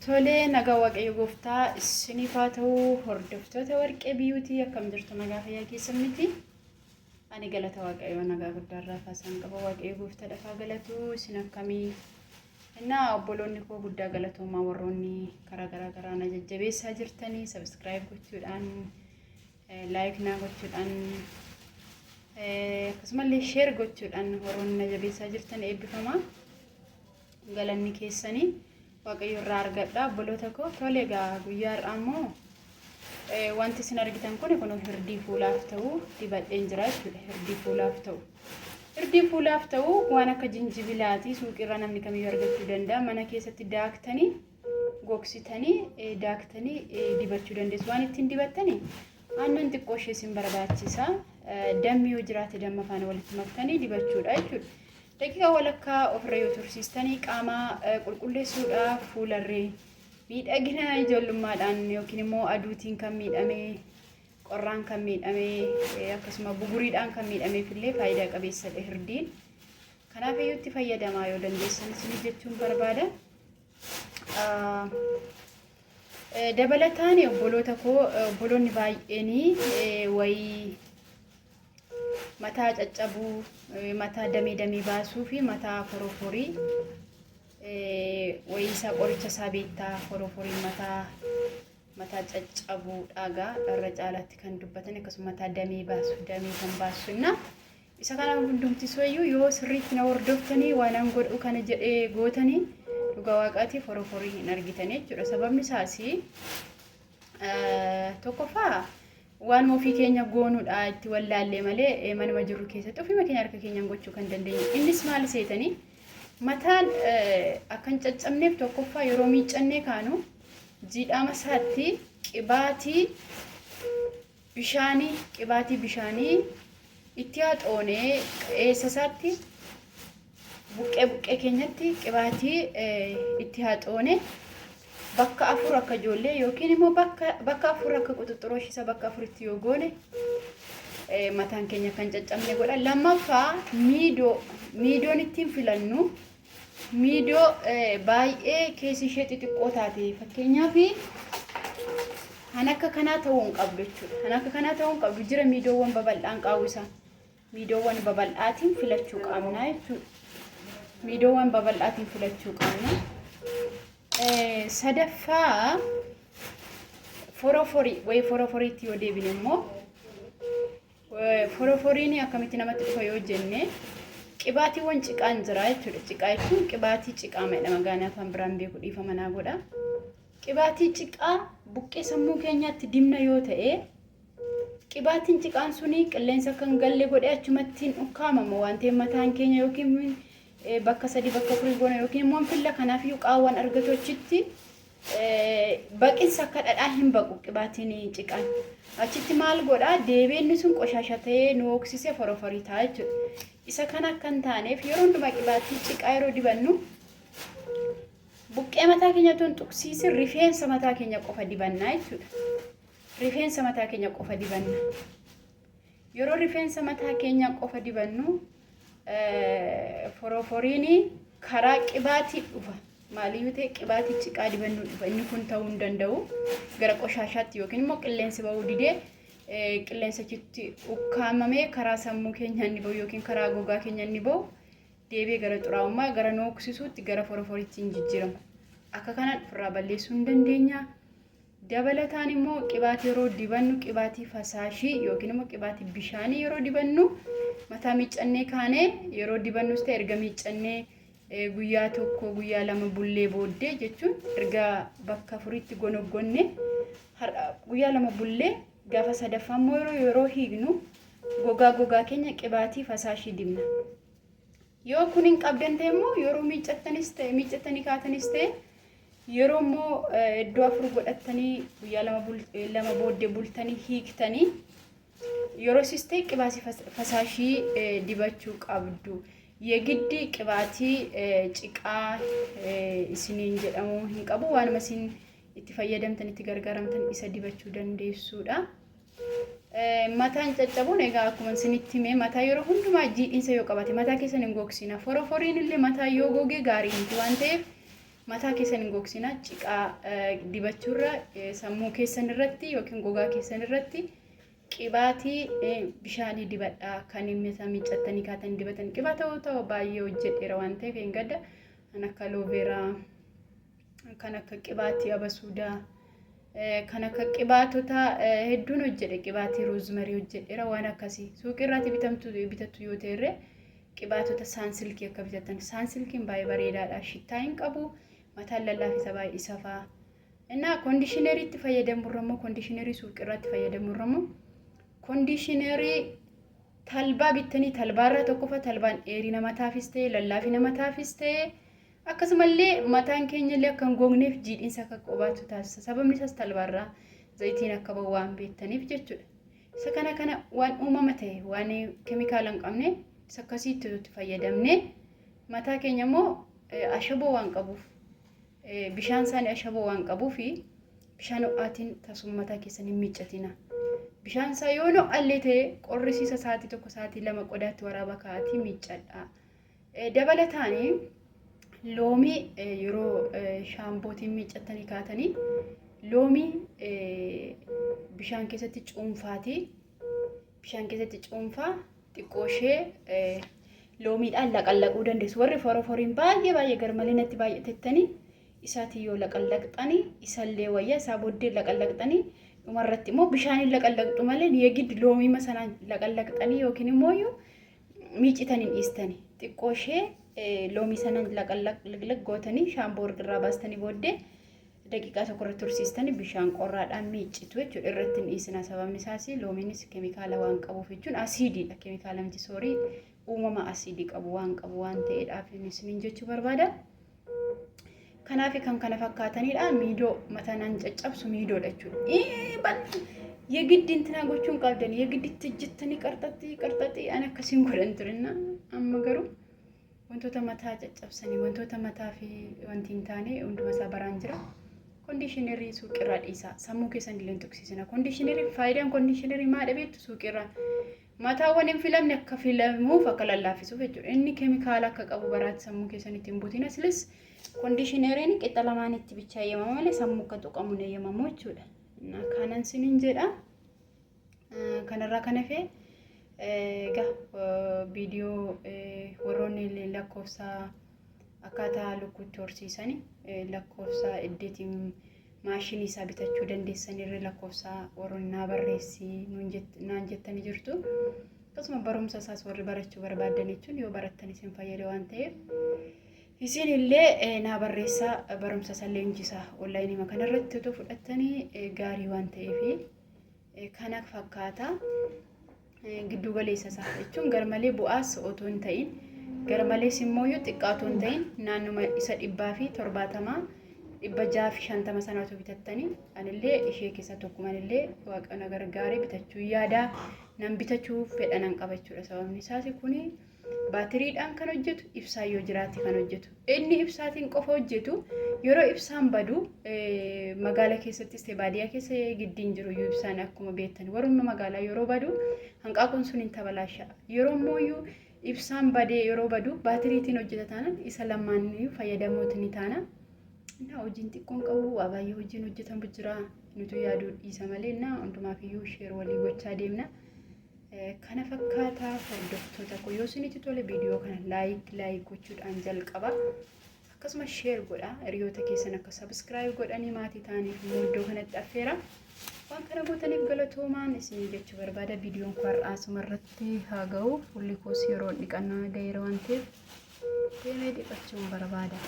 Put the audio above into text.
Tolee, nagaa Waaqayyo gooftaa isiniif haa ta'u. Hordoftoota Warqee Biyuutii, akkam jirtu? Nagaa fayyaa keessan miti? Ani galata Waaqayyoo nagaa guddaa irraa kaasaan qaba. Waaqayyo gooftaa dhafaa galatu. Isin akkamii? Innaa obboloonni koo, guddaa galatoomaa, warroonni karaa garaa garaa na jajjabeessaa jirtanii, subscribe gochuudhaan, like naa gochuudhaan, akkasumallee share gochuudhaan warroonni na jabeessaa jirtan, eebbifamaa, galanni keessanii Waaqayyo irraa argadha, obboloota koo. Tole egaa, guyyaa har'aa immoo wanti isin argitan kun hirdii fuulaaf ta'u dibadheen jira jechuudha. Hirdii fuulaaf ta'u. Hirdii fuulaaf ta'u waan akka jinjibilaati, suuqiirraa namni kamiyyuu argachuu danda'a. Mana keessatti daaktanii, gogsitanii, daaktanii dibachuu dandeessu. Waan ittiin dibattanii aannan xiqqoo ishee isin barbaachisa. Dammi yoo jiraate damma faana walitti maktanii dibachuudha jechuudha. Daqiiqaa walakkaa ofirra yoo tursiistanii qaama qulqulleessuudhaaf, fuularree miidhagina ijoollummaadhaan yookiin immoo aduutiin kan miidhame, qorraan kan miidhame, akkasuma buguriidhaan kan miidhameef illee faayidaa qabeessadha hirdiin. Kanaaf iyyuu itti fayyadamaa yoo dandeessan isinii jechuun barbaada. Dabalataan obboloota koo, obboloonni baay'een wayii mataa caccabuu, mataa damee damee baasuu fi mataa foroforii wayii isaa qoricha isaa beektaa, foroforiin mataa caccabuu dhaagaa irra caalaatti kan dubbatan, akkasuma mataa damee baasu, damee kan baasu. Isa kana hundumtisooyyuu yoo sirriitti na hordoftanii, waan an godhu kana jedhee gootanii, dhugaa waaqaatii foroforii hin argitanii jechuudha. Sababni isaas tokkoffaa waan ofii keenya goonuudha itti wallaallee malee, manuma jirru keessatti ofiima keenya harka keenyaan gochuu kan dandeenyu. Innis maal seetanii, mataan akka hin caccabneef tokkoffaa yeroo miiccannee kaanu jiidhaama isaatti qibaatii bishaanii itti haxoonee, eessa isaatti, buqqee buqqee keenyatti qibaatii itti haxoone, bakka afur akka ijoollee yookiin immoo bakka afur akka quxuxxuroo isa bakka afuritti yoo goone mataan keenya kan caccabne godha. Lammaffaa, miidoo, miidoon ittiin filannu miidoo baay'ee keessi ishee xixiqqoo taate, fakkeenyaaf kan akka kanaa ta'uu hin qabdu jechuudha. Kan akka kanaa ta'uu hin qabdu jira, miidoowwan babal'aan qaawwisaa. Miidoowwan babal'aatiin filachuu qabna jechuudha. Miidoowwan babal'aatiin filachuu qabna. Sadaffaa, foroforii wayii, foroforiitti yoo deebine immoo, foroforiin akkamitti namatti dhufa yoo jenne, qibaatiiwwan ciqaan jira jechuudha. Ciqaa jechuun qibaatii ciqaa jedhama, gaanii afaan biraan beeku, dhiifama naa godha. Qibaatii ciqaa buqqee sammuu keenyaatti dibna yoo ta'e, qibaatiin ciqaan suni qilleensa akka hin galle godhee achumatti hin ukkaamamu waan ta'eef, mataan keenya yookiin bakka sadii bakka afurii goona yookiin immoo filla, kanaafiyyuu qaawwan argatu achitti baqinsa akka dhadhaa hin baqu qibaatiin ciqaan. Achitti maal godhaa, deebeenni sun qoshaasha ta'ee nu hooksisee foroforii ta'a jechuudha. Isa kana akka hin taaneef yeroo hundumaa qibaatii ciqaa yeroo dibannu buqqee mataa keenya otoo hin tuqsiisin rifeensa mataa keenya qofa dibannaa jechuudha. Rifeensa mataa keenya qofa dibanna. Yeroo rifeensa mataa keenya qofa dibannu foroforiin karaa qibaatii dhufa. Maaliyyuu ta'e qibaatii ciqaa dibannuu dhufa. Inni kun ta'uu hin danda'u. Gara qoshaashaatti yookiin immoo qilleensi bahuu didee qilleensa achitti ukkaamamee karaa sammuu keenya inni bahu yookiin karaa gogaa keenya inni bahu deebi'ee gara xuraa'ummaa, gara nooksisuutti, gara foroforiitti hin jijjiiramu. Akka kanaan ofirraa balleessuu hin dandeenya. Dabalataan immoo qibaatii yeroo dibannu, qibaatii fasaashii yookiin immoo qibaatii bishaanii yeroo dibannu, mataa miiccannee kaanee yeroo dibannus ta'e, erga miiccannee guyyaa tokko guyyaa 2 bullee booddee, jechuun erga bakka afuritti gonoggonne guyyaa 2 bullee, gaafa sadaffaa immoo yeroo hiiknu gogaa keenya qibaatii fasaashii dibna. Yoo kun hin qabdan ta'e immoo yeroo miiccattanis ta'e, miiccattanii kaatanis ta'e, yeroo immoo iddoo afur godhattanii guyyaa 2 booddee bultanii hiiktanii yeroo sis ta'e qibaatii fasaashii dibachuu qabdu. Yegiddi qibaatii ciqaa isiniin jedhamuu hin qabu. Waanuma isin itti fayyadamtan, itti gargaaramtan isa dibachuu dandeessuudha. Mataan caccabuun egaa akkuma isinitti hime, mataa yeroo hundumaa jiidhinsa yoo qabate mataa keessan hin gogsina. Foroforiin illee mataa yoo goge gaarii miti waan ta'eef Mataa keessan hin gogsinaa. Ciqaa dibachuurra sammuu keessan irratti yookiin gogaa keessan irratti qibaatii bishaanii dibadhaa. Kan mataa miiccattanii kaatanii dibatan qibaata ta'u baay'ee hojjedheera waan ta'eef hin gadda. Kan akka aloe vera, kan akka qibaatii abasuudaa, kan akka qibaatota hedduun hojjedhe. Qibaatii rosemary hojjedheera waan akkasii. Suuqii bitamtu bitattu yoo ta'e qibaatota Sunsilk akka bitatan. Sunsilkiin baay'ee bareedaadha. Shittaa hin qabu. Mataan lallaafisa baay'ee safaa. Innaa conditioneriitti fayyadamurra immoo, conditioner suuqirraatti fayyadamurra immoo, conditioner talbaa bittanii talbaarraa tokkoffaa talbaan dheerina mataafis ta'e, lallaafina mataafis ta'e, akkasumallee mataan keenya illee akka hin gogneef jiidhinsa akka qabaatu taasisa. Sababni isaas talbaarraa zayitiin akka bahu waan beektaniif jechuudha. Isa kana kana waan uumama ta'e, waan keemikaala hin qabne, isa akkasiitti itti fayyadamne, mataa keenya immoo ashaboo waan qabuuf, bishaan isaanii ashaboo waan qabuuf, bishaan ho'aatiin tasuma mataa keessan hin miiccatina. Bishaan isaa yoo ho'allee ta'e qorrisiisa sa'aatii 1, sa'aatii 2 qodaatti waraabaa kaa'atii miiccadha. Dabalataan loomii yeroo shaampootiin miiccattanii kaatanii loomii bishaan keessatti cuunfaatii, bishaan keessatti cuunfaa xiqqoo ishee loomiidhaan laqallaquu dandeessu. Warri foroforiin baay'ee baay'ee garmalee natti baay'atettanii isaatiin yoo laqallaqxanii isallee wayya. Isaa booddee laqallaqxanii dhumarratti immoo bishaaniin laqallaqxu malee yeegiddi loomii sanaan laqallaqxanii yookiin immoo miicitanii dhiistanii xiqqoo ishee loomii sanaan laqallaq gootanii shaampoo irraa baastanii booddee daqiiqaa 1 irratti tursiistanii bishaan qorraadhaan miiccitu jechuudha. Irratti hin dhiisina. Sababni isaas loomiinis keemikaala waan qabuuf jechuun asiidiidha. Keemikaala miti, sorry, uumama asiidii qabu waan qabu waan ta'eedhaaf isiniin jechuu barbaada. Kanaaf kan kana fakkaatanidha. Miidoo mataa naan caccabsu miidoodha jechuudha. የግድ እንትና gochuun qabdan የግድ itti hojjettanii qarxaxxii qarxaxxii ani akkasiin godhan turinna. Amma garuu wantoota mataa caccabsanii, wantoota mataa fi wanti hin taane hunduma isaa baraan jira. Conditioner suuqirraa dhiisaa. Sammuu keessan illee hin tuqsiisina. Conditioner, faayidaan conditioner maa dhabeettu suuqirraa mataawwan hin filamne akka filamuuf, akka lallaafisuuf jechuudha. Inni keemikaala akka qabu baraatti sammuu keessan ittiin butina. Silis conditioneriin qixa lamaanitti bichaa eeyyamama malee sammuu akka tuqamu hin eeyyamamu jechuudha. Kanan sinin jedha. Kanarraa kan hafe egaa viidiyoo warroonni lakkoofsa akkaataa lukkuutti horsiisani, lakkoofsa iddeetiin maashinii isaa bitachuu dandeessan irra lakkoofsa warroonni naa barreessi naan jettanii jirtu. Akkasuma barumsa isaas warri barachuu barbaadan jechuun yoo barattan isin fayyada waan ta'eef isin illee naa barreessaa. Barumsa isaa leenjisaa onlineii kanarratti otoo fudhattanii gaarii waan ta'eef kana fakkaata. Giddu galeessa isaa jechuun garmalee bu'aas otoo hin ta'in, garmalees immoo yoo xiqqaa otoo hin ta'in, naannuma isa 170, 650 sana otoo bitattanii, anillee ishee keessa tokkumanillee waaqa na gargaaree bitachuu yaada nan bitachuu fedha nan qaba jechuudha. Sababni isaas kuni baatiriidhaan kan hojjetu, ibsaa yoo jiraate kan hojjetu. Inni ibsaatiin qofa hojjetu yeroo ibsaan badu magaala keessattis ta'e baadiyyaa keessa giddiin jiru iyyuu ibsaan akkuma beektan warrumma magaalaa yeroo badu hanqaaquun sun hin tabalaasha. Yeroo immoo ibsaan badee yeroo badu baatiriitiin hojjeta taanaan isa lamaan fayyadamooti ni taana. Innaa hojiin xiqqoon qabu waa baay'ee hojiin hojjetamu jira. Nutu yaaduu dhiisa malee innaa hundumaaf iyyuu share walii gochaa deemna. Kana fakkaataa hordoftoota koo, yoo isinitti tole viidiyoo kana like like gochuudhaan jalqaba. Akkasuma share godha. Hiriyoota keessan akka subscribe godhanii maatii ta'aniif immoo iddoo kanatti affeera. Waan kana gootaniif galatoomaan isinii jechuu barbaada. Viidiyoon kun har'aa asuma irratti haa ga'u. Fuulli koos yeroo dhiqannaa gaheera waan ta'eef deemee dhiqachuun barbaada.